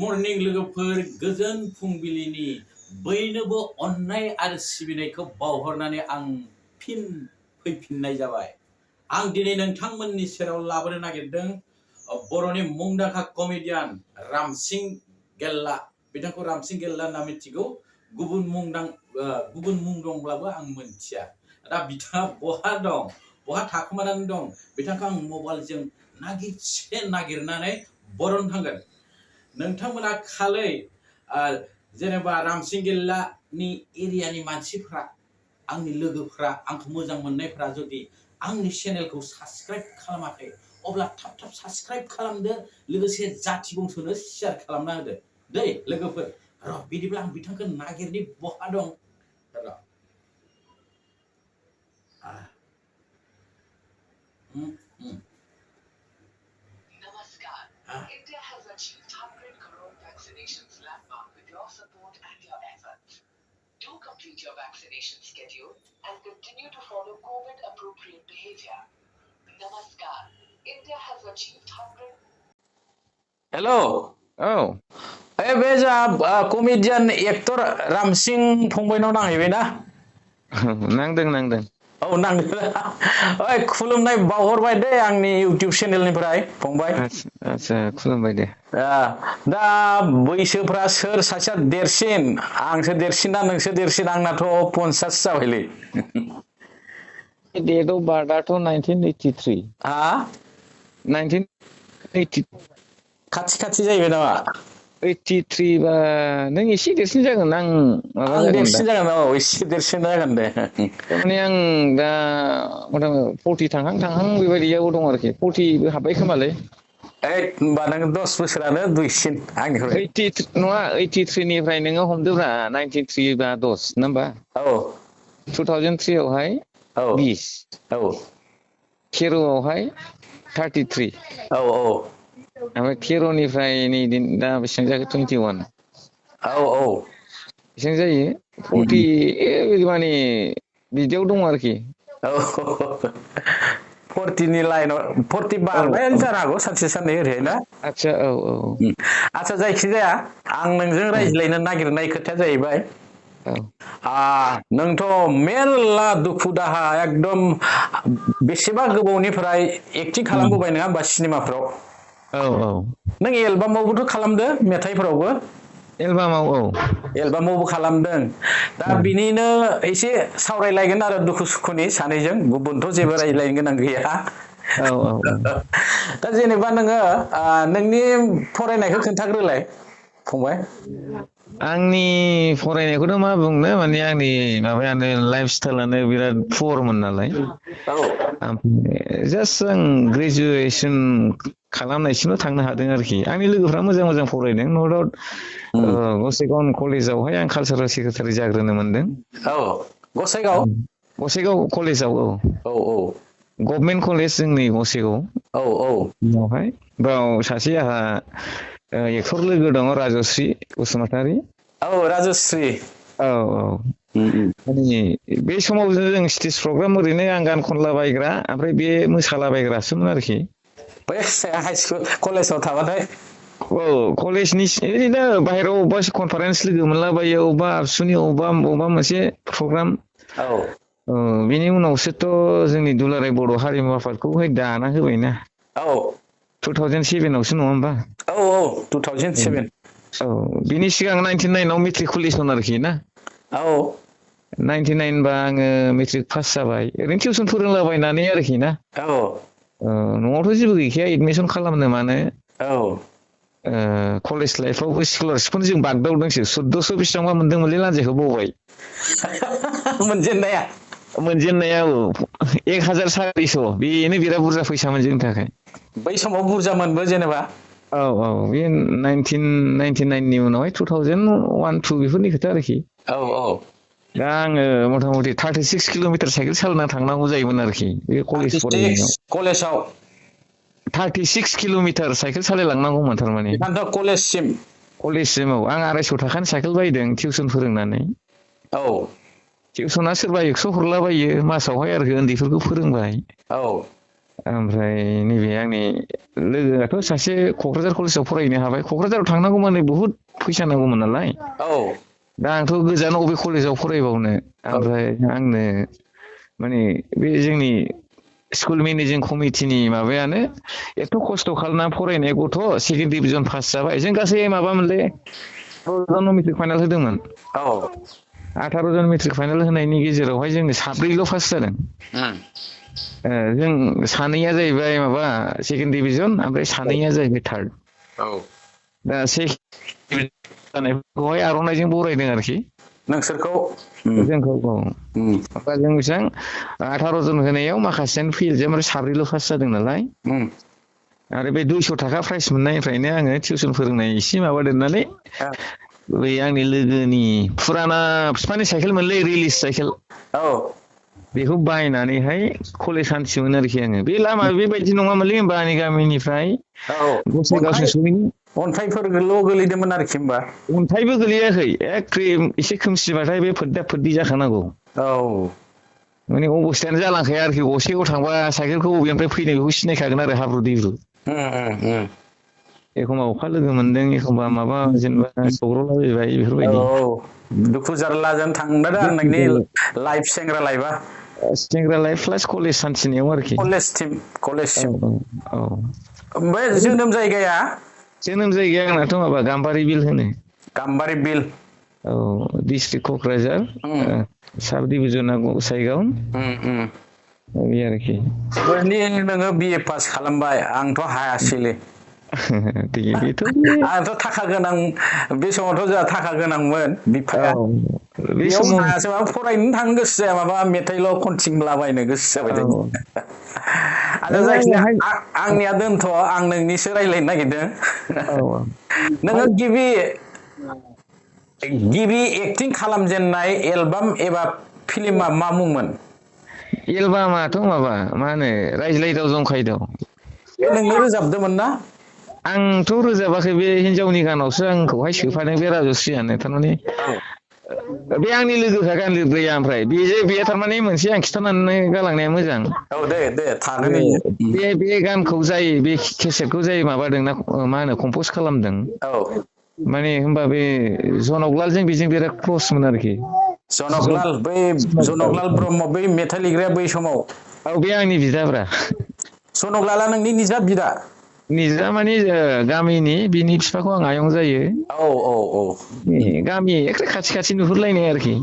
Morning लोगोफोर गोजोन फुंबिलिनि बयनोबो अननाय आरो सिबिनायखौ बावहरनानै आं फिन फैफिननाय जाबाय। आं दिनै नोंथांमोननि सेराव लाबोनो नागिरदों बर'नि मुंदांखा कमेडियान रामसिं गेल्ला। बिथांखौ रामसिं गेल्ला होनना मिथिगौ। गुबुन मुं दंब्लाबो आं मोनथिया। दा बिथाङा बहा दं, बहा थाखोमानानै दं, बिथांखौ आं मबाइलजों नागिरनानै बरन थांगोन। नोंथांमोना खालै जेनेबा रामसिं गेल्लानि एरियानि मानसिफ्रा, आंनि लोगोफ्रा, आंखौ मोजां मोननायफ्रा जुदि आंनि चेनेलखौ साबस्क्राइब खालामाखै अब्ला थाब साबस्क्राइब खालामदो, लोगोसे जाथि बंसोनो शेयार खालामना होदो दै लोगोफोर। र' बिदिब्ला आं बिथांखौ नागिरनि बहा दं। र' Namaskar. India has achieved 100 crore vaccinations landmark with your support and your efforts. Do complete your vaccination schedule and continue to follow COVID-appropriate behavior. Namaskar. India has achieved 100. Hello बे जा कमेडियान एक्टर रामसिं फंबायनाव नांहैबाय ना? नांदों औ नांदों। ओइ खुलुमनाय बावहरबाय दे आंनि इउटिउब चेनेलनिफ्राय फंबाय। आच्छा खुलुमबाय दे। दा बैसोफ्रा सोर सासेया देरसिन? आंसो देरसिन ना नोंसो देरसिन? आंनाथ' 50 जाबायलै। डेट अफ बार्थआथ' 1983। हा 1980 खाथि जाहैबाय नामा? 83 बा नों एसे देरसिन जागोन। आं माबा आं जागोन दा। देरसिन जागोन, औ एसे देरसिन जागोन दे। थारमाने आं दा मथा 40 थांहां बेबायदियाव दं आरोखि। 40 हाबबाय खोमालै। होमबा नों 10 बोसोरानो दुइसिन आंनिख्रुइ। 83 नङा, 83 निफ्राय नोङो हमदोब्रा 93 बा 10 नङा होमबा? औ 2003 आवहाय औ 20, औ 13 आवहाय 33, औ ओमफ्राय 13 निफ्राय नै दा बेसेबां जाखो 21। औ बेसेबां जायो 40 माने बिदियाव दङ आरोखि। औ 40नि लाइनाव 40 औ बारबायानो जानो हागौ सानसे साननै ओरैहाय ना? आच्छा औ। आच्छा जायखिजाया आं नोंजों रायज्लायनो नागिरनाय खोथाया जाहैबाय, नोंथ' मेरला दुखु दाहा एकदम बेसेबा गोबावनिफ्राय एक्टिं खालामबोबाय नङा होमबा सिनेमाफ्राव? औ नों एलबामावबोथ' खालामदो, मेथाइफोरावबो एलबामाव एलबामावबो खालामदों। दा बिनिनो एसे सावरायलायगोन आरो दुखु सुखुनि सानैजों, गुबुनथ' जेबो रायज्लायनो गोनां गैया। औ दा जेनेबा नोङो नोंनि फरायनायखौ खोन्थाग्रोलाय फंबाय। आंनि फरायनायखौथ' मा बुंनो, माने आंनि माबायानो लाइफ स्टाइलानो बिराद पुवरमोन नालाय। औ जास्ट आं ग्रेजुवेसन खालामनायसिमल' थांनो हादों आरोखि। आंनि लोगोफ्रा मोजां फरायदों, न' डाउट। गसाइगाव कलेजावहाय आं कालसारेल सेक्रेटारि जाग्रोनो मोनदों। औ गसाइगाव कलेजाव, औ औ गभर्नमेन्ट कलेज जोंनि गसाइगाव। औ उनावहाय बाव सासे आंहा एक्टर लोगो दङ, राजस्रि बसुमतारी। औ राजस्रि। औ माने बे समाव जों स्टेज प्रग्राम ओरैनो आं गान खनलाबायग्रा, ओमफ्राय बे मोसालाबायग्रासोमोन आरोखि। बै हाइ स्कुल कलेजाव थाबाथाय। औ कलेजनि ओरैनो बाहेरायाव अबेबा कनफारेन्स लोगो मोनलाबायो, अबेबा आबसुनि अबेबा मोनसे प्रग्राम। औ बिनि उनावसोथ' जोंनि दुलाराय बर' हारिमु आफादखौहाय दाना होबायना। औ 2007 आवसो नङा होमबा? औ 2007। औ बिनि सिगां 99 आव मेट्रिकुलेसन आरोखि ना। औ 99 बा आङो मेट्रिक पास जाबाय, ओरैनो टिउसन फोरोंलाबायनानै आरोखि ना। औ न'आवथ' जेबो गैखाया एडमिसन खालामनो मानो। औ कलेज लाइफआवबो स्कलारशिपखौनो जों बागदावदोंसो। 1400 बेसेबांबा मोनदोंमोनलै, लान्जायखौ बावबाय। मोनजेननाया 1400, बेनो बिराद बुरजा फैसामोन जोंनि थाखाय। बै समाव बुरजामोनबो जेनेबा। औ बे 1999नि उनावहाय 2001-2 बेफोरनि खोथा आरोखि। औ दा आङो मथा मथि 36 किल'मिटार साइकेल सालायना थांनांगौ जायोमोन आरोखि बे कलेज फरायनायाव। कलेजाव 36 किल'मिटार साइकेल सालायलांनांगौमोन थारमाने बेखायनोथ' कलेजसिम। कलेजसिमाव आं 250 थाखानि साइकेल बायदों टिउसन फोरोंनानै। औ टिउसना सोरबा 100 हरलाबायो मासावहाय आरोखि, उन्दैफोरखौ फोरोंबाय। औ ओमफ्राय नैबे आंनि लोगोआथ' सासे क'क्राझार कलेजाव फरायनो हाबाय क'क्राझाराव थांनांगौमोन बुहुद फैसा नांगौमोन नालाय औ दा आंथ' गोजान अबे कलेजाव फरायबावनो ओमफ्राय आंनो माने बे जोंनि स्कुल मेनेजिं कमिटिनि माबायानो एथ' खस्थ' खालामना फरायनाय गथ' सेकेन्ड डिभिजन पास जाबाय जों गासै माबामोनलै 18 जन मेट्रिक फाइनाल होदोंमोन औ 18 जन मेट्रिक फाइनाल होनायनि गेजेरावहाय जोंनो 4ल' पास जादों जों सानैया जाहैबाय माबा सेकेन्ड डिभिजन ओमफ्राय सानैया जाहैबाय थार्ड औ दा जानायफोरखौहाय आर'नाइजों बरायदों आरोखि नोंसोरखौ जोंखौ औ होमबा जों बेसेबां 18 जन होनायाव माखासेयानो फेल ओमफ्राय 4ल' पास जादों नालाय आरो बे 200 थाखा प्राइज मोननायनिफ्रायनो आङो टिउसन फोरोंनाय एसे माबादेरनानै बै आंनि लोगोनि फुराना बिफानि साइकेल मोनलै रिलिज साइकेल औ बेखौ बायनानैहाय कलेज हान्थियोमोन आरोखि आङो बे लामा बेबायदि नङामोनलै होमबा आंनि गामिनिफ्राय गसाइगावसिम सहैनो अन्थाइफोरल' गोलैदोंमोन आरोखि होमबा अन्थाइबो गोलैयाखै एखे एसे खोमसिबाथाय बे फोद्दा फोद्दि जाखानांगौ औ माने अबस्थायानो जालांखाया आरोखि गसेयाव थांबा साइकेलखौ बबेनिफ्राय फैनाय बेखौ सिनायखागोन आरो हाब्रु दैब्रु एखमबा अखा लोगो मोनदों एखमबा माबा जेनेबा सौग्रावलाबायबाय बेफोरबायदि दुखु जारलाजों थांदों आं नोंनि लाइफ सेंग्रा लाइफआ सेंग्रा लाइफ प्लास कलेज हान्थिनायाव आरोखि कलेजसिम औ ओमफ्राय जोनोम जायगाया जोनोम जायगाया आंनाथ' माबा गाम्बारि बिल होनो गाम्बारि बिल औ डिस्ट्रिक्ट क'क्राझार साब डिभिजना गसाइगाव बे आरोखि नोङो बिए पास खालामबाय आंथ' हायासैलै बेथ' आंथ' थाखा गोनां बे समावथ' जोंहा थाखा गोनांमोन बिफाया बे बेयाव समाव हायासै माबा फरायनो थांनो गोसो जाया माबा मेथाइल' खनथिंलाबायनो गोसो जाबाय थायो आरो जायखिजाया आंनिया दोनथ' आं नोंनिसो रायज्लायनो नागिरदों नोङो गिबि एक्टिं खालामजेननाय एलबाम एबा फिल्मा मा मुंमोन एलबामाथ' माबा मा होनो रायज्लायदाव जंखायदाव बे नोंनो रोजाबदोंमोन ना आंथ' रोजाबाखै बे हिनजावनि गानावसो आंखौहाय सोफादों बे राजस्रियानो थारमाने बे आंनि लोगोखा गान लिरग्राया ओमफ्राय बेयो थारमाने मोनसे आं खिन्थानानै गालांनाया मोजां औ दे थागोन इयो बे गानखौ जाय बे केसेटखौ जाय माबादोंना मा होनो कम्पस खालामदों माने होमबा बे जनकलालजों बेजों बिराद क्लसमोन आरोखि जनकलाल ब्रह्म बै मेथाइ लिरग्राया बै समाव औ बे आंनि बिदाब्रा जनकलाला नोंनि निजा बिदा निजा माने गामिनि बिनि बिफाखौ आं आयं जायो औ गामि एखे खाथि खाथि नुहुरलायनाय आरोखि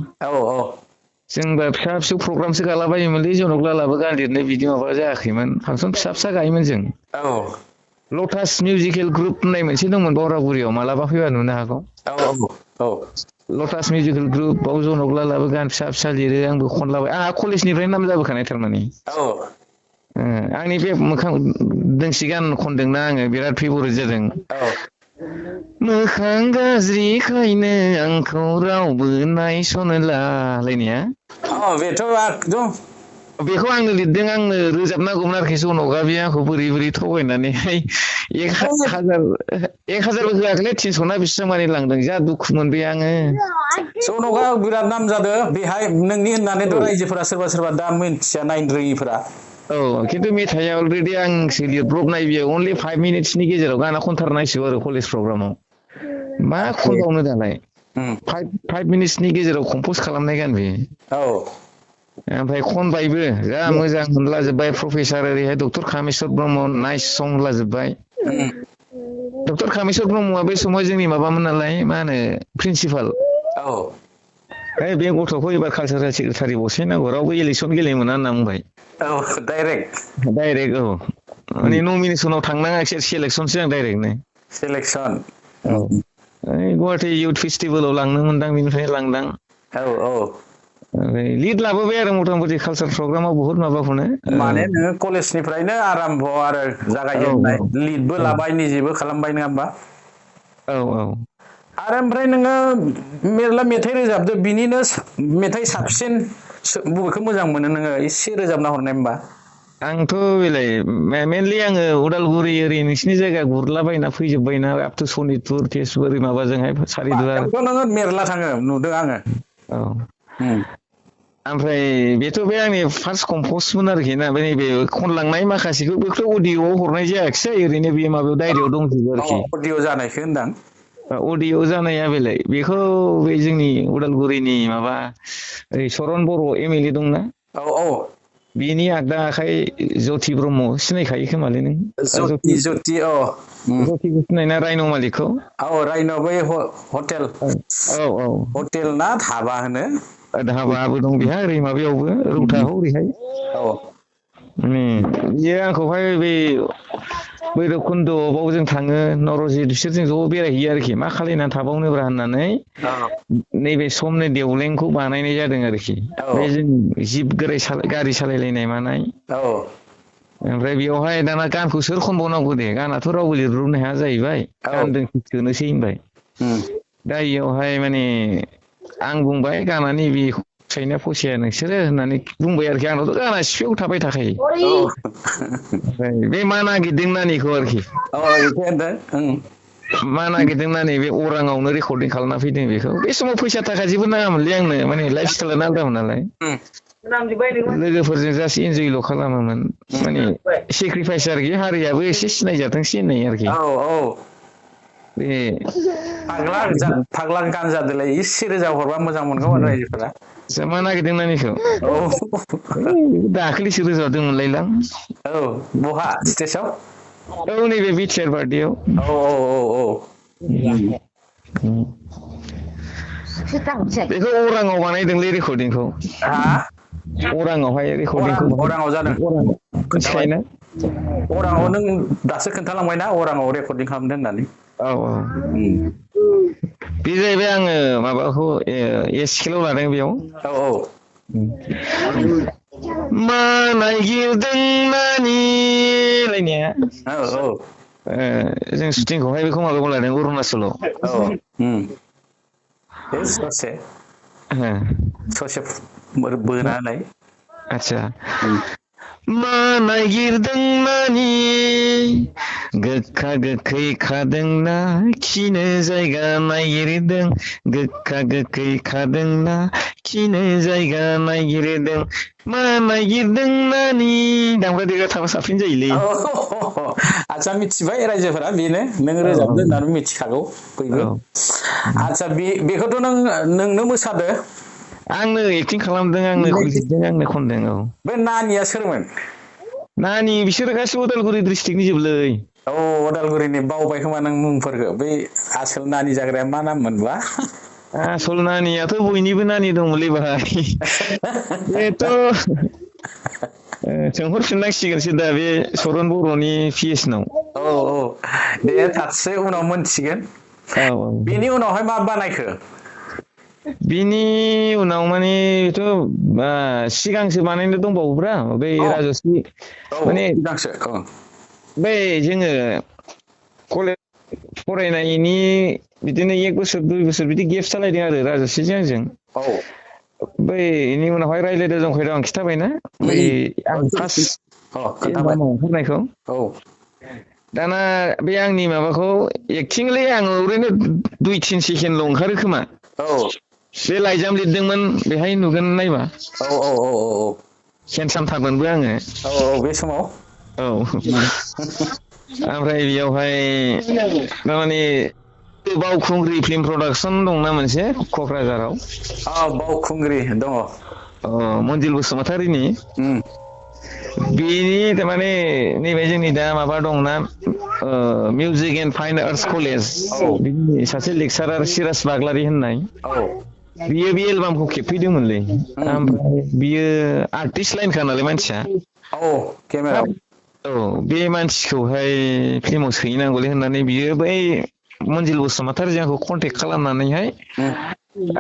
जोंबा फिसा फिसौ प्रग्रामसो गालाबायोमोनलै जनकलालाबो गान लिरनाय बिदि माबा जायाखैमोन फांसन फिसा फिसा गायोमोन जों लटास मिउजिकेल ग्रुप होननाय मोनसे दंमोन बावरागुरियाव मालाबा फैबा नुनो हागौ लटास मिउजिकेल ग्रुप बाव जनकलालाबो गान फिसा फिसा लिरो आंबो खनलाबाय आंहा कलेजनिफ्रायनो नाम जाबोखानाय थारमाने आंनि बे मोखां दोंसे गान खनदोंना आङो बिराद फेभरेट जादों मोखां गाज्रिखायनो आंखौ रावबो नायसनला लायनाया बेथ' एकदम बेखौ आंनो लिरदों आंनो रोजाबनांगौमोन आरोखि जनकआ बे आंखौ बोरै बोरै थगायनानैहाय 1000बो होआखैलै 300 ना बेसेबां मानि लांदों जा दुखु मोनबाय आङो जनकआ बिराद नाम जादों बेहाय नोंनि होननानैथ' रायजोफोरा सोरबा सोरबा दा मिन्थिया नायनो रोङिफोरा खिन्थु मेथाइआ अलरेडि आंसो लिरब्रबनाय बियो अनलि 5 मिनिट्सनि गेजेराव गाना खनथारनांसिगौ आरो कलेज प्रग्रामाव मा खनबावनो दालाय 5 मिनिट्सनि गेजेराव कम्पज खालामनाय गान बेयो ओमफ्राय खनबायबो जा मोजां मोनलाजोब्बाय प्रफेसार ओरैहाय डक्टर कामेस्वर ब्रह्म नाइस सं होनलाजोब्बाय डक्टर कामेस्वर ब्रह्मआ बे समाव जोंनि माबामोन नालाय मा होनो प्रिन्सिपाल बे गथ'खौ एबार कालसारेल सेक्रेटारि बसायनांगौ रावबो इलेकसन गेलेनो मोना होनना बुंबाय डाइरेक्ट माने नमिनेसनाव थांनाङाखिसै सेलेक्सनसो आं डाइरेक्टनो सेलेक्सन गुवाहाटि इउथ फेस्टिभेलाव लांनो मोनदां बेनिफ्राय लांदां लिड लाबोबाय आरो मथा मथि कालसार प्रग्रामाव बहुत माबाखौनो माने नोङो कलेजनिफ्रायनो आराम्भ आरो जागायजेननाय लिडबो लाबाय निजेबो खालामबाय नङा होमबा आरो ओमफ्राय नोङो मेरला मेथाइ रोजाबदो बिनिनो मेथाइ साबसिन बबेखौ मोजां मोनो नोङो एसे रोजाबना हरनाय होमबा आंथ' बेलाय मेनलि आङो उदालगुरि ओरै नोंसिनि जायगा गुरलाबायना फैजोब्बायना आप टु सनितपुर तेजपुर माबाजोंहाय सारिदुवार नोङो मेरला थाङो नुदों आङो ओमफ्राय बेथ' बे आंनि फार्स्ट कम्पस्टमोन आरोखि ना बे नैबे खनलांनाय माखासेखौ बेखौ अडिय'आव हरनाय जायाखिसै ओरैनो बेयो माबायाव डायरियाव दंजोबो आरोखि अडिअ जानायखौ होनदां अडिय'आव जानाया बेलाय बेखौ बे जोंनि उदालगुरिनि माबा ओइ सरन बर' एम एल ए दंना औ बिनि आगदा आखाइ जति ब्रह्म सिनायखायो खोमालै नों जति औ जतिखौ सिनायना रायन' मालिकखौ औ रायन' बै हटेल औ औ हटेल ना धाबा होनो धाबाबो दं बेहा ओरै माबायावबो रौतायाव ओरैहाय औ बियो आंखौहाय बे भैरबकुन्द बाव जों थाङो नरजित बिसोरजों ज' बेरायहैयो आरोखि मा खालायनानै थाबावनोब्रा होननानै नैबे समनि देवलेंखौ बानायनाय जादों आरोखि बे जों जिब गारि सालायलायनाय मानाय ओमफ्राय बेयावहाय दाना गानखौ सोर खनबावनांगौ दे गानाथ' रावबो लिरब्रबनो हाया जाहैबाय गान दोंसे सोनोसै होनबाय दा इयावहाय माने आं बुंबाय गाना नैबे फिसायना फसाया नोंसोरो होननानै बुंबाय आरोखि आंनावथ' गाना सिफियाव थाबाय थाखायो ओमफ्राय बे मा नागिरदों नानिखौ आरोखि मा नागिरदों नानि बे अराङावनो रेकर्डिं खालामना फैदों बेखौ बे समाव फैसा थाखा जेबो नाङामोनलै आंनो माने लाइफ स्टाइलानो आलदामोन नालाय लोगोफोरजों जास्ट इन्जयल' खालामोमोन माने सेक्रिफाइस आरोखि हारियाबो एसे सिनायजाथोंसै होननाय आरोखि बे फाग्ला गानजादोलाय एसे रोजा हरबा मोजां मोनगौमोन रायजोफोरा मा नागिरदों नानिखौ दाख्लैसो रोजाबदोंमोनलायलां बहा स्टेजआव औ नैबे बिटिआर बार्डेआव बेखौ अराङाव बानायदोंलै रेकर्डिंखौ अराङावहाय रेकर्डिंखौ अराङाव जादों मिथिखायोना अराङाव नों दासो खोन्थालांबायना अराङाव रेकर्डिं खालामदों होननानै औ बे जाहैबाय आङो माबाखौ स्केलाव लादों बेयाव मा नागिरदों नानि लायनाया जों शुटिंखौहाय बेखौ माबायाव लादों अरुणाचलाव ससे बोनालाय आदसा मा नागिरदों नानि गोखा गोखै खादोंना खिनो जायगा नागिरदों गोखा गोखै खादोंना खिनो जायगा नागिरदों मा नागिरदों नानि दामग्रा देग्रा थाबा साबसिन जायोलै आदसा मिथिबाय रायजोफोरा बेनो नों रोजाबदो होननानै मिथिखागौ बयबो आदसा बेखौथ' नोंनो मोसादो आंनो एक्टिं खालामदों आंनो लिरदों आंनो खनदों बे नानिया सोरमोन नानि बिसोरो गासिबो उदालगुरि डिस्ट्रिक्टनि जोबलै उदालगुरिनि बावबाय खोमा नों मुंफोरखौ बै आसोल नानि जाग्राया मा नाम मोनबा आसल नानियाथ' बयनिबो नानि दंमोनलै बाहाय बेथ' सोंहरफिननांसिगोनसो दा बे सरन बर'नि पिएसनाव दे दासो उनाव मोनथिगोन बेनि उनावहाय मा बानायखो बिनि उनाव माने बेथ' सिगांसो बानायनो दंबावोब्रा बै राजस्रि माने बै जोङो कलेज फरायनायनि बिदिनो 1 बोसोर 2 बोसोर बिदि गेप जालायदों आरो राजस्रिजों आंजों बैनि उनावहाय रायज्लायदों दंखायो आं खिथाबायना बै आं फार्स्ट ओंखारनायखौ दाना बे आंनि माबाखौ एक्टिंलै आङो ओरैनो 2-3 सेकेन्डल' ओंखारो खोमा बे लाइजाम लिरदोंमोन बेहाय नुगोन नायबा हेन्डसामथारमोनबो आङो बे समाव ओमफ्राय बेयावहाय माने बावखुंग्रि फिल्म प्रडाक्सन दंना मोनसे क'क्राझाराव बावखुंग्रि दङ मन्जिल बसुमतारिनि बेनि थारमाने नैबे जोंनि दा माबा दंना music and fine arts college बिनि सासे लेक्सारार सिराज बाग्लारि होननाय बियो बे एलबामखौ खेबफैदोंमोनलै ओमफ्राय बियो आर्टिस्ट लाइनखा नालाय मानसिया बे मानसिखौहाय फिल्माव सोहैनांगौलै होननानै बियो बै मन्जिल बसुमतारिजों आंखौ कन्टेक्ट खालामनानैहाय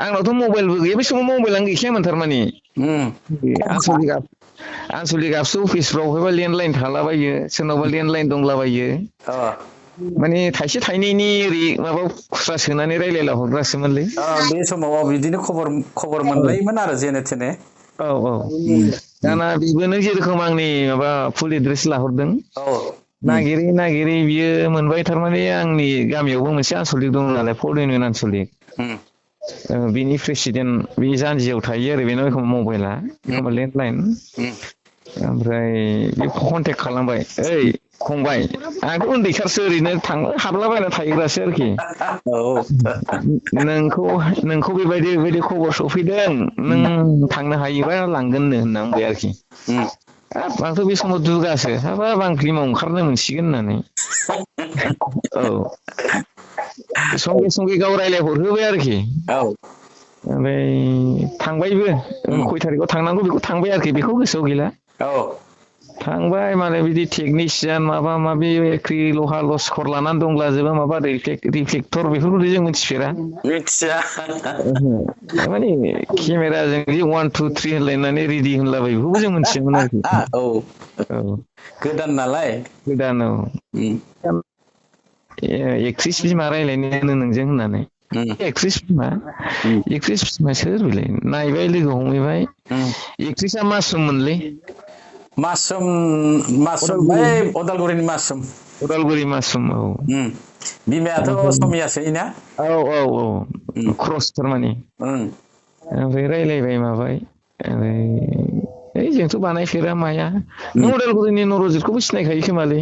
आंनावथ' मबाइलबो गैया बे समाव मबाइलानो गैखायामोन थारमाने आनसलिक आबसु अफिसफ्रावहायबा लेन्डलाइन थालाबायो सोरनावबा लेन्डलाइन दंलाबायो माने थाइसे थाइनैनि ओरै माबा खुस्रा सोनानै रायलायला हरग्रासोमोनलै बे समाव बिदिनो खबर मोनलायोमोन आरो जेने थेने दाना बेबो नों जेरोखोम आंनि माबा फुल एड्रेस लाहरदों नागिरै नागिरै बियो मोनबाय थारमाने आंनि गामियावबो मोनसे आनसलिक दं नालाय फर इउनियन आनसलिक बिनि प्रेसिडेन्ट बे जानजियाव थायो आरो बेनाव एखमबा मबाइला एखमबा लेन्डलाइन ओमफ्राय बे कन्टेक्ट खालामबाय ओइ फंबाय आंथ' उन्दैथारसो ओरैनो हाबलाबायना थायोग्रासो आरोखि नोंखौ बेबायदि खबर सफैदों नों थांनो हायोबा लांगोननो होनना बुंबाय आरोखि आंथ' बे समाव दुगासो हाबाब आं फिल्माव ओंखारनो मोनसिगोन होननानै औ संगे गाव रायलायहरहोबाय आरोखि ओमफ्राय थांबायबो खय थारिखआव थांनांगौ बेखौ थांबाय आरोखि बेखौ गोसोआव गैला थांबाय मालाय बिदि टेकनिसियान माबा माबि एख्रि लहा लस्कर लानानै दंलाजोबो माबा रिफ्लेक्टर बेफोरखौथ' जों मिथिफेरा माने केमेराजों जि 1 2 3 होनलायनानै रेडि होनलाबाय बेखौबो जों मिथियोमोन आरोखि गोदान नालाय गोदान औ एक्ट्रिस बिमा रायलायनो नोंजों होननानै एक्ट्रिस बिमा सोर बेलाय नायबाय लोगो हमहैबाय एक्ट्रिसा मासुममोनलै मासुम बै अदालगुरिनि मासुम मासुम औ बिमायाथ' असमियासै ना औ क्रस थारमाने ओमफ्राय रायलायबाय माबाय ओमफ्राय जोंथ' बानायफेरा माया नों अदालगुरिनि नरजितखौबो सिनायखायो खोमालै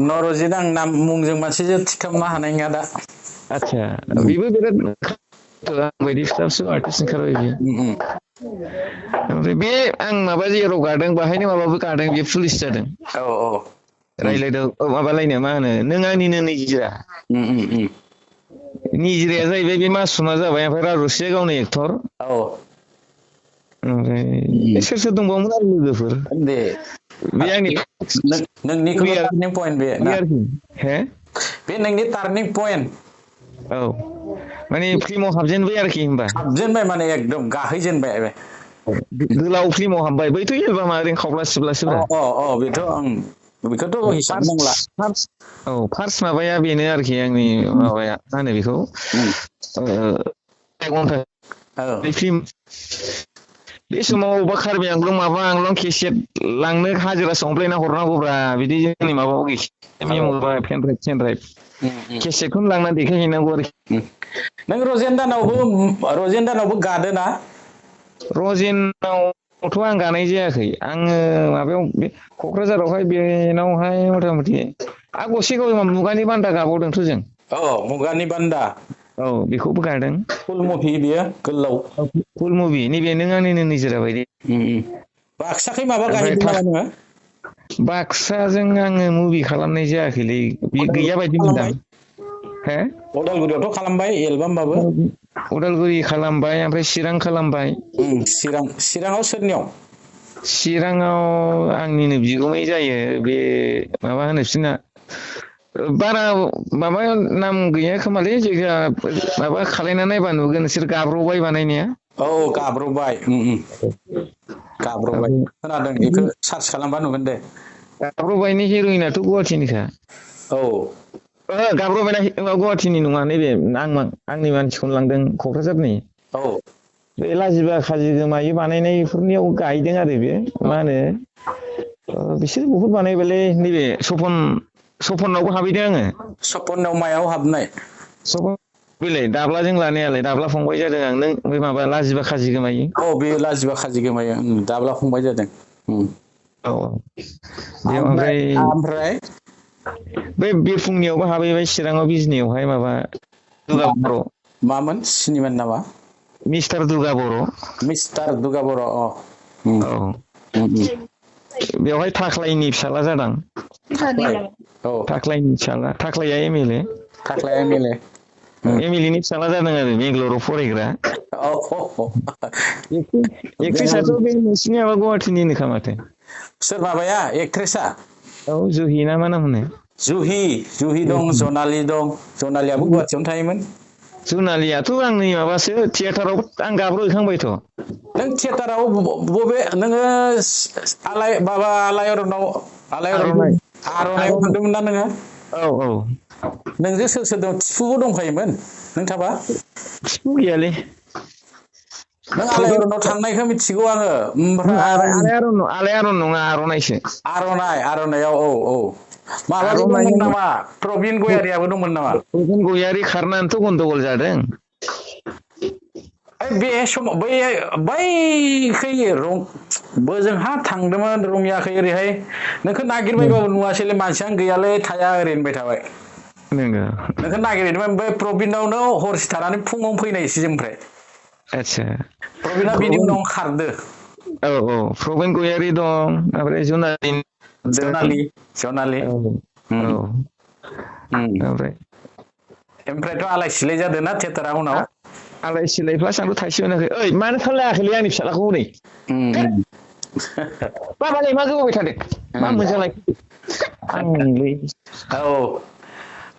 नरजित आं नाम मुंजों मानसिजों थिखांनो हानाय नङा दा आदसा बेबो बिराद बायदि फिसा आर्टिस्ट ओंखारबाय बियो ओमफ्राय बे आं माबा जेराव गादों बाहायनो माबाबो गादों बे पुलिस जादों रायलायदों माबालायनो मा होनो नों आंनिनो निजिरा निजिराया जाहैबाय बे मासुमा जाबाय ओमफ्राय राजस्रिया गावनो एक्टर ओमफ्राय सोर दंबावोमोन आरो लोगोफोर दे बे आंनि नोंनिखौल' टार्निं पइन्ट बे ना बे नोंनि टार्निं पइन्ट औ माने फिल्माव हाबजेनबाय आरोखि होनबा हाबजेनबाय माने एकदम गाहैजेनबाय गोलाव फिल्माव हाबबाय बैथ' एलबामा ओरैनो खावब्ला सिबलासोब्रा बेथ' बेखौथ' हिसाब नांला फार्स्ट माबाया बेनो आरोखि आंनि माबाया मा होनो बेखौ 1 घन्टा फिल्म बे समाव अबेबा कार्बि आंलं माबा आंलं केसेट लांनो हाजिरा संफ्लायना हरनांगौब्रा बिदि जोंनि माबायाव गैया पेनड्राइभ केसेटखौनो लांना देखायहैनांगौ आरोखि नों रजेन्दानावबो गादोना रजेनावथ' आं गानाय जायाखै आङो माबायाव क'क्राझारावहाय बेनावहाय मथा मथि गसाइगाव मुगानि बान्दा गाबावदोंथ' जों मुगानि बान्दा औ बेखौबो गादों फुल मुभि बियो गोलाव फुल मुभि नैबे नों आंनिनो निजिरा बायदि बाक्साखै माबा गाहैदों नामा नोङो बाक्साजों आङो मुभि खालामनाय जायाखैलै गैया बायदि मोनदां अदालगुरियावथ' खालामबाय एलबामबाबो उदालगुरि खालामबाय ओमफ्राय चिरां खालामबाय चिराङाव सोरनियाव चिराङाव आंनिनो बिगुमै जायो बे माबा होनो बिसोरना बारा माबा नाम गैया खोमालै जायगा माबा खालायना नायबा नुगोन नोंसोर गाब्र'बाय बानायनाया गाब्र'बाय खोनादों बेखौ सार्च खालामबा नुगोन दे गाब्र'बायनि हिर'इनाथ' गुवाहाटिनिखा गाब्र'बायना गुवाहाटिनि नङा नैबे आंनि मानसिखौनो लांदों क'क्राझारनि बे लाजिबा खाजि गोमायै बानायनायफोरनियाव गायदों आरो बे मा होनो बिसोर बहुद बानायबायलै नैबे सपनावबो हाबैदों आङो सपनाव मायाव हाबनाय बेलाय दाब्लाजों लानायालाय दाब्ला फंबाय जादों आं नों बे माबा लाजिबा खाजि गोमायै बे लाजिबा खाजि गोमायै दाब्ला फंबाय जादों ओमफ्राय बै बिरफुंनियावबो हाबैबाय चिराङाव बिजनियावहाय माबा दुगा बर' मामोन सिनेमानि नामा मिस्टार दुगा बर' बेवहाय थाख्लायनि फिसाला जादों थाख्लायनि फिसाला थाख्लाया एमएलए एमएलएनि फिसाला जादों आरो बेंगालराव फरायग्रा एक्ट्रिसाथ' बे नोंसिनि माबा गुवाहाटिनिनोखा माथो सोर माबाया एक्ट्रेसा जुहि ना मा नाम होनो जुहि दं जनालि दं जनालियाबो गुवाहाटियावनो थायोमोन जनालियाथ' आंनि माबासो थियेटाराव आं गाब्र'हैखांबायथ' नों थियेटाराव बबे नोङो आलायारनाव आर'नाइयाव मोनदोंमोन ना नोङो नोंजों सोर दं थिफुबो दंफायोमोन नों थाबा थिफु गैयालै नों आलायारनाव थांनायखौ मिथिगौ आङो ओमफ्राय आलायारन नङा आर'नाइसो आर'नाइयाव माबाबो दंमोन नामा प्रबिन गयारियाबो दंमोन नामा प्रबिन गयारि खारनानैथ' गन्डगल जादों बे समाव बैखै बोजोंहा थांदोंमोन रङियाखै ओरैहाय नोंखौ नागिरबायबाबो नुवासैलै मानसियानो गैयालै थाया ओरै होनबाय थाबाय नंगौ नोंखौ नागिरहैदोंमोन ओमफ्राय प्रबिनावनो हरसे थानानै फुङावनो फैनायसै जों ओमफ्राय आदसा प्रबिना बिनि उनाव खारदो औ औ प्रबिन गयारि दं ओमफ्राय जुनालिन जनालि औ औ ओमफ्रायथ' आलाय सिलाय जादों ना थियेटारा उनाव आलाय सिलाय प्लास आंथ' थाइसे मोनाखै ओइ मानो थाल लायाखैलै आंनि फिसालाखौ हनै बाबालाय मा गोबावबाय थादों मा मोजांलाय आंलै औ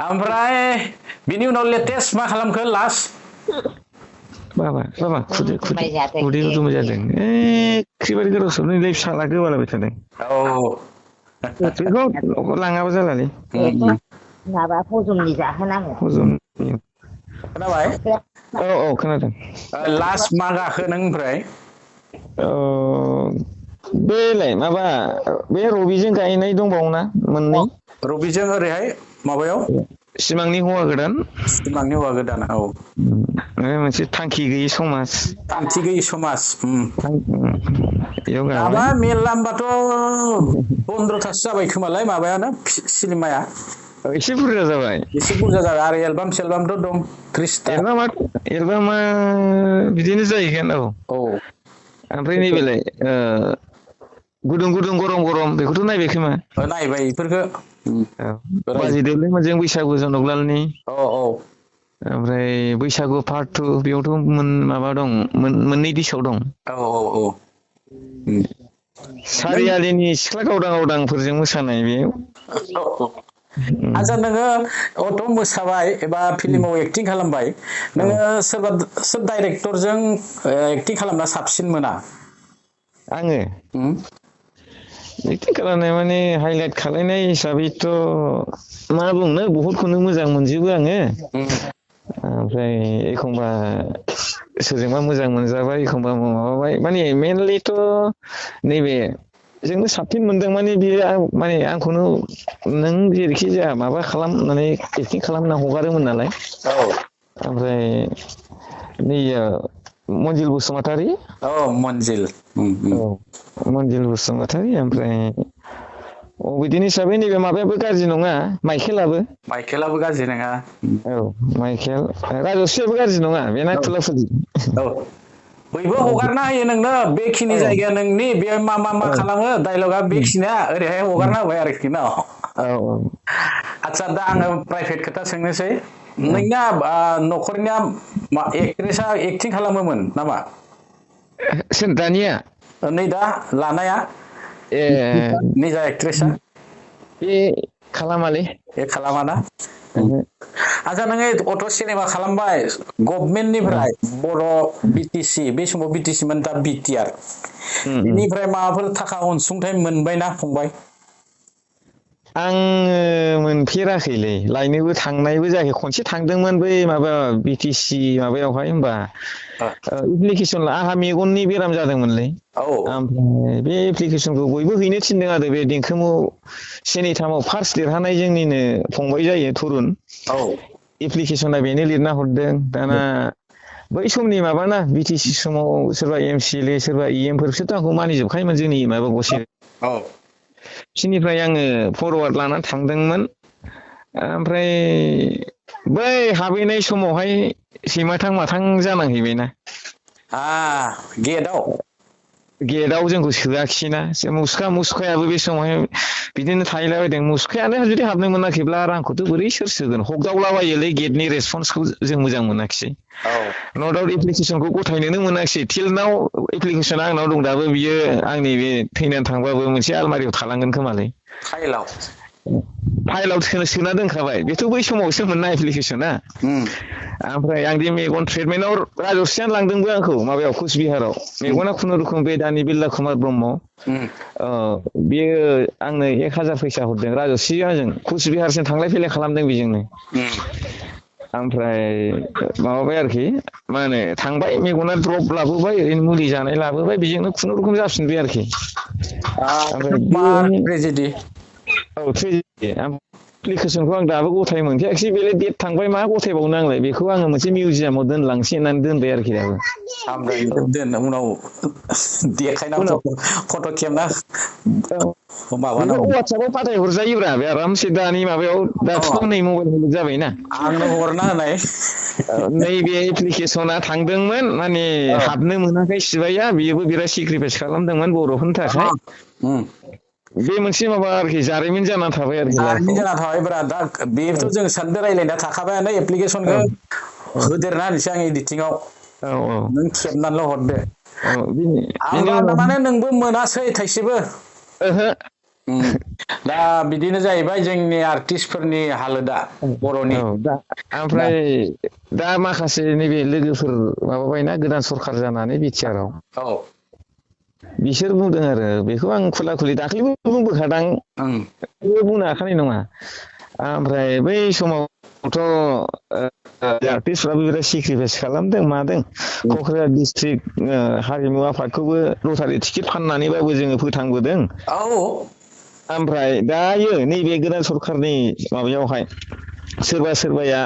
ओमफ्राय बिनि उनाव लेटेस्ट मा खालामखो लास्ट बाबा खुदै गुदुंबो जादों एखेबारे गोदाव सोरावनो फिसाला गोबालाबाय थादों औ बेखौ लाङाबा जालालै माबा हजमनि जाहोनांगौ हजमनि खोनाबाय औ खोनादों लास्ट मा गाखो नों ओमफ्राय बेलाय माबा बे रबिजों गायनाय दंबावोना मोननै रबिजों ओरैहाय माबायाव सिमांनि हौवा गोदान सिमांनि हौवा गोदान औ मोनसे थांखि गैयि समाज थांखि गैयि समाज बेयाव माबा गाबाय मेरला होमबाथ' 15थासो जाबाय खोमालाय माबायानो सिनेमाया एसे बुरजा जाबाय एसे बुरजा जाबाय आरो एलबाम सेलबामथ' दं 30ता एलबामा बिदिनो जाहैगोन औ ओमफ्राय नैबेलाय गुदुं गरम बेखौथ' नायबाय खोमा नायबाय बेफोरखौ बाजै देलायमोनजों बैसागु जनकलालनि औ ओमफ्राय बैसागु पार्ट 2 बेयावथ' माबा दं मोननै दिसाव दं औ सारियालिनि सिख्ला गावदांफोरजों मोसानाय बेयाव आच्छा नोङो अथ' मोसाबाय एबा फिल्माव एक्टिं खालामबाय नोङो सोर डाइरेक्टरजों एक्टिं खालामना साबसिन मोना आङो एक्टिं खालामनाय माने हाइलाइट खालायनाय हिसाबैथ' मा बुंनो बहुदखौनो मोजां मोनजोबो आङो ओमफ्राय एखमबा सोरजोंबा मोजां मोनजाबाय एखमबा माबाबाय माने मेनलिथ' नैबे जोंनो साबसिन मोनदों माने बियो माने आंखौनो नों जेरैखि जाया माबा खालामनानै एक्टिं खालामना हगारोमोन नालाय ओमफ्राय नैयो मन्जिल बसुमतारी मन्जिल बसुमतारी ओमफ्राय बिदिनो हिसाबै नैबे माबायाबो गाज्रि नङा माइकेलाबो गाज्रि नङा माइकेल राजस्रियाबो गाज्रि नङा बेना खुलाफुलि बयबो हगारना होयो नोंनो बेखिनि जायगाया नोंनि बे मा खालामो डाइलगा बेखिनिया ओरैहाय हगारना होबाय आरोखि ना आच्छा दा आङो प्राइभेट खोथा सोंनोसै नोंना न'खरनिया एक्ट्रेसा एक्टिं खालामोमोन नामा सोर दानिया नै दा लानाया निजा एक्ट्रेसा बे खालामालै खालामाना आच्छा नोङो अट' सिनेमा खालामबाय गभर्नमेन्टनिफ्राय बर' बिटिसि बे समाव बिटिसि मोन दा बिटिआर बेनिफ्राय माबाफोर थाखा अनसुंथाइ मोनबायना फंबाय आङो मोनफेराखैलै लायनोबो थांनायबो जायाखै खनसे थांदोंमोन बै माबा बिटिसि माबायावहाय होमबा एप्लिकेसन आंहा मेगननि बेराम जादोंमोनलै ओमफ्राय बे एप्लिकेसनखौ बयबो हैनो थिनदों आरो बे देंखोमु सेनिथामाव फार्स्ट देरहानाय जोंनिनो फंबाय जायो थरुन एप्लिकेसना बेनो लिरना हरदों दाना बै समनि माबाना बिटिसि समाव सोरबा एमसिएलए सोरबा इएमफोर बिसोरथ' आंखौ मानिजोबखायोमोन जोंनि माबा गसे बिसोरनिफ्राय आङो फरवार्ड लानानै थांदोंमोन ओमफ्राय बै हाबहैनाय समावहाय सैमाथां माथां जानांहैबायना गेटआव जोंखौ सोआखिसैना मुसुखायाबो बे समावहाय बिदिनो थाहैलाबायदों मुसुखायानो जुदि हाबनो मोनाखैब्ला आंखौथ' बोरै सोर सोगोन हगदावलाबायोलै गेटनि रेसपन्सखौ जों मोजां मोनाखिसै न' दाउट एप्लिकेसनखौ गथायनोनो मोनाखिसै टिल नाउ एप्लिकेसना आंनाव दं दाबो बियो आंनि बे थैनानै थांबाबो मोनसे आलमारियाव थालांगोन खोमालै फाइलाव सोना दोनखाबाय बेथ' बै समावसो मोनना एप्लिकेसना ओमफ्राय आं दि मेगन ट्रिटमेन्टआव राजस्रियानो लांदोंबो आंखौ माबायाव कुचबिहाराव मेगना खुनुरुखुम बे दानि बिरला कुमार ब्रह्म बेयो आंनो 1000 फैसा हरदों राजस्रि आंजों कुचबिहारसिम थांलाय फैलाय खालामदों बेजोंनो ओमफ्राय माबाबाय आरोखि मा होनो थांबाय मेगना द्रप लाबोबाय ओरैनो मुलि जानाय लाबोबाय बेजोंनो खुनुरुखुम जाफिनबाय आरोखि एप्लिकेसनखौ आं दाबो गथाय मोनखायाखै बेले डेट थांबाय मा गथायबावनो आंलाय बेखौ आङो मोनसे मिउजियामाव दोनलांसै होननानै दोनबाय आरोखि दाबो सामफ्राय दोन उनाव देखायना उनाव फट' खेबना बेखौ माबानांगौ वाट्सएपआव फाथायहरजायोब्रा बे आरामसे दानि माबायाव दाथ' नै मबाइल मुलुग जाबायना आंनो हरना होनाय नैबे एप्लिकेसना थांदोंमोन माने हाबनो मोनाखै सिबाया बियोबो बिराद सेक्रिफाइस खालामदोंमोन बर'फोरनि थाखाय बे मोनसे माबा आरोखि जारिमिन जाना थाबाय आरोखि जारिमिन जाना थाबायब्रा दा बेथ' जों सानैजों रायलायना थाखाबायानो एप्लिकेसनखौ होदेरना होनोसै आं एडिटिंआव नों खेबनानैल' हरदो आंबा माने नोंबो मोनासै थाइसेबो ओहो दा बिदिनो जाहैबाय जोंनि आर्टिस्टफोरनि हालोदा बर'नि ओमफ्राय दा माखासे नैबे लोगोफोर माबाबायना गोदान सरखार जानानै बिटिआरआव बिसोर बुंदों आरो बेखौ आं खुला खुलि दाख्लैबो बुंबोखादां बुंनो हाखानाय नङा ओमफ्राय बै समावथ' आर्टिस्टफ्राबो बिराद सेक्रिफाइस खालामदों मादों क'क्राझार डिस्ट्रिक्ट हारिमु आफादखौबो लटारि टिकेट फाननानैबाबो जोङो फोथांबोदों ओमफ्राय दायो नैबे गोदान सरखारनि माबायावहाय सोरबा सोरबाया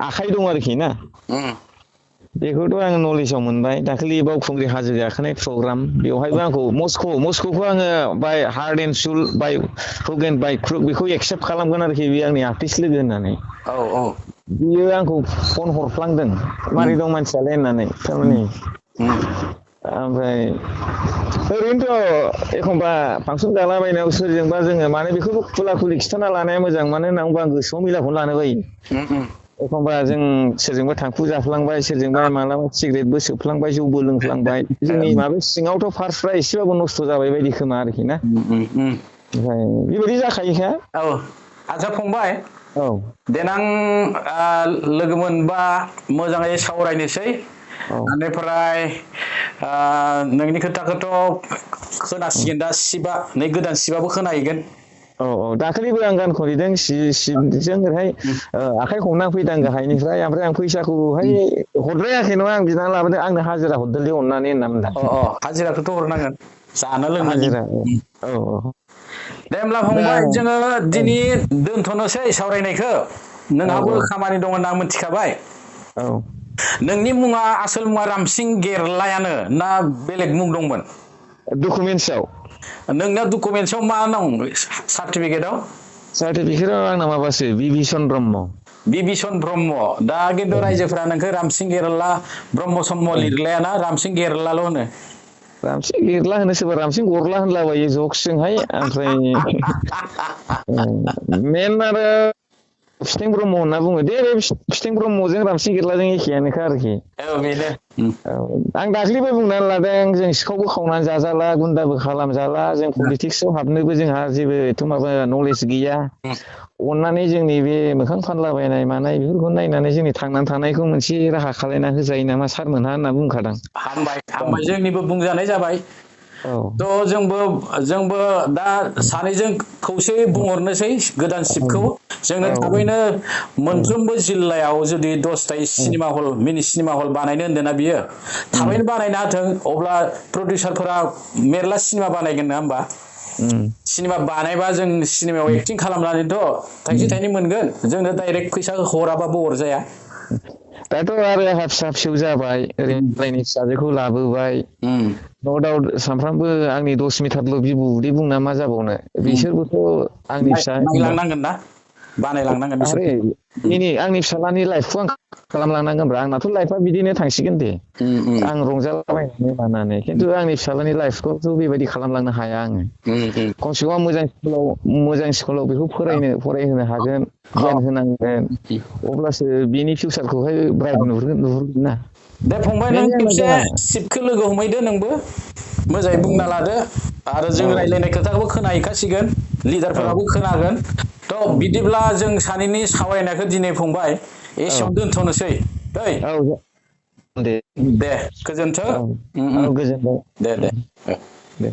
आखाइ दं आरोखि ना बेखौथ' आङो नलेजाव मोनबाय दाखालि बावखुंग्रि हाजो गाखोनाय प्रग्राम बेवहायबो आंखौ मस्क'खौ आङो बाय heart and soul by hook and by crook बेखौ एक्सेप्ट खालामगोन आरोखि बे आंनि आर्टिस्ट लोगो होननानै बियो आंखौ फन हरफ्लांदों मारै दं मानसियालाय होननानै थारमाने ओमफ्राय ओरैनोथ' एखमबा फांसन जालाबायनायाव सोरजोंबा जोङो माने बेखौबो खुला खुलि खिथाना लानाया मोजां मानो होनना बुङोबा आं गोसोआव मिलाखौनो लानो बायो एखमबा जों सोरजोंबा थांखु जाफ्लांबाय सोरजोंबा मालाबा सिगारेटबो सोबफ्लांबाय जौबो लोंफ्लांबाय जोंनि माबा सिङावथ' पार्टसफ्रा एसेबाबो नस्थ' जाबाय बायदि खोमा आरोखि ना ओमफ्राय बेबायदि जाखायोखा आच्छा फंबाय देनां लोगो मोनबा मोजाङै सावरायनोसै बेनिफ्राय नोंनि खोथाखौथ' खोनासिगोन दा सिबा नै गोदान सिबाबो खोनाहैगोन दाखालिबो आं गानखौ लिरदों सिबजों ओरैहाय आखाइ हमना फैदां गाहायनिफ्राय ओमफ्राय आं फैसाखौहाय हरद्रायाखै नङा आं बिनानै लाबोदों आंनो हाजिरा हरदोंलै अननानै होनना बुंदों हाजिराखौथ' हरनांगोन जानो लोंनो हाजिरा दे होमब्ला फंबाय जोङो दिनै दोनथ'नोसै सावरायनायखौ नोंहाबो खामानि दङ होनना मिथिखाबाय नोंनि मुङा आसोल मुङा रामसिं गेरलायानो ना बेलेग मुं दंमोन डकुमेन्टसआव नोंना डकुमेन्टसआव मा दं सार्टिफिकेटआव आंना माबासो बिभीषण ब्रह्म दा खिन्थु रायजोफोरा नोंखौ रामसिं गेरला ब्रह्म सम्म लिरलायाना रामसिं गेरलाल' होनो रामसिं गेरला होनो सोरबा रामसिं गरला होनलाबायो जक्सजोंहाय ओमफ्राय मेन आरो फिथें ब्रह्म होनना बुङो दे बे फिथें ब्रह्मजों रामसिं गेरलाजों एखेयानोखा आरोखि बेनो आं दाख्लैबो बुंनानै लादों जों सिखावबो खावनानै जाजाला गुन्दाबो खालामजाला जों पलिटिक्सआव हाबनोबो जोंहा जेबो एथ' माबा नलेज गैया अननानै जोंनि बे मोखां फानलाबायनाय मानाय बेफोरखौ नायनानै जोंनि थांनानै थानायखौ मोनसे राहा खालायना होजायो नामा सारमोनहा होनना बुंखादां हामबाय जोंनिबो बुंजानाय जाबाय थ' जोंबो दा सानैजों खौसेयै बुंहरनोसै गोदान सिपखौ जोंनो थाबैनो मोनफ्रोमबो जिल्लायाव जुदि 10ता सिनेमा हल मिनि सिनेमा हल बानायनो होन्दोंना बियो थाबैनो बानायना होथों अब्ला प्रडिउसारफोरा मेरला सिनेमा बानायगोन नङा होमबा सिनेमा बानायबा जों सिनेमायाव एक्टिं खालामनानैथ' थाइसे थाइनै मोनगोन जोंनो डाइरेक्ट फैसा हराबाबो अरजाया दाथ' आरो आंहा फिसा फिसौ जाबाय ओरैनो फिसाजोखौ लाबोबाय न' दाउट सानफ्रामबो आंनि 10 मिटारल' बिबु उदै बुंना मा जाबावनो बिसोरबोथ' आंनि फिसा नायलांनांगोन ना बानायलांनांगोन आरो आंनि फिसालानि लाइफखौ आं खालामलांनांगोनब्रा आंनाथ' लाइफआ बिदिनो थांसिगोन दे आं रंजालाबायनानै लानानै खिन्थु आंनि फिसालानि लाइफखौथ' बेबायदि खालामलांनो हाया आङो खमसे खम मोजां स्कुलाव बेखौ फरायहोनो हागोन गियान होनांगोन अब्लासो बिनि फिउचारखौहाय ब्राइट नुहुरगोन ना दे फंबाय नों खेबसे सिपखौ लोगो हमहैदो नोंबो मोजाङै बुंना लादो आरो जों रायज्लायनाय खोथाखौबो खोनाहैखासिगोन लिडारफोराबो खोनागोन थ' बिदिब्ला जों सानैनि सावरायनायखौ दिनै फंबाय एसेयावनो दोनथ'नोसै दे गोजोन्थों गोजोनबाय दे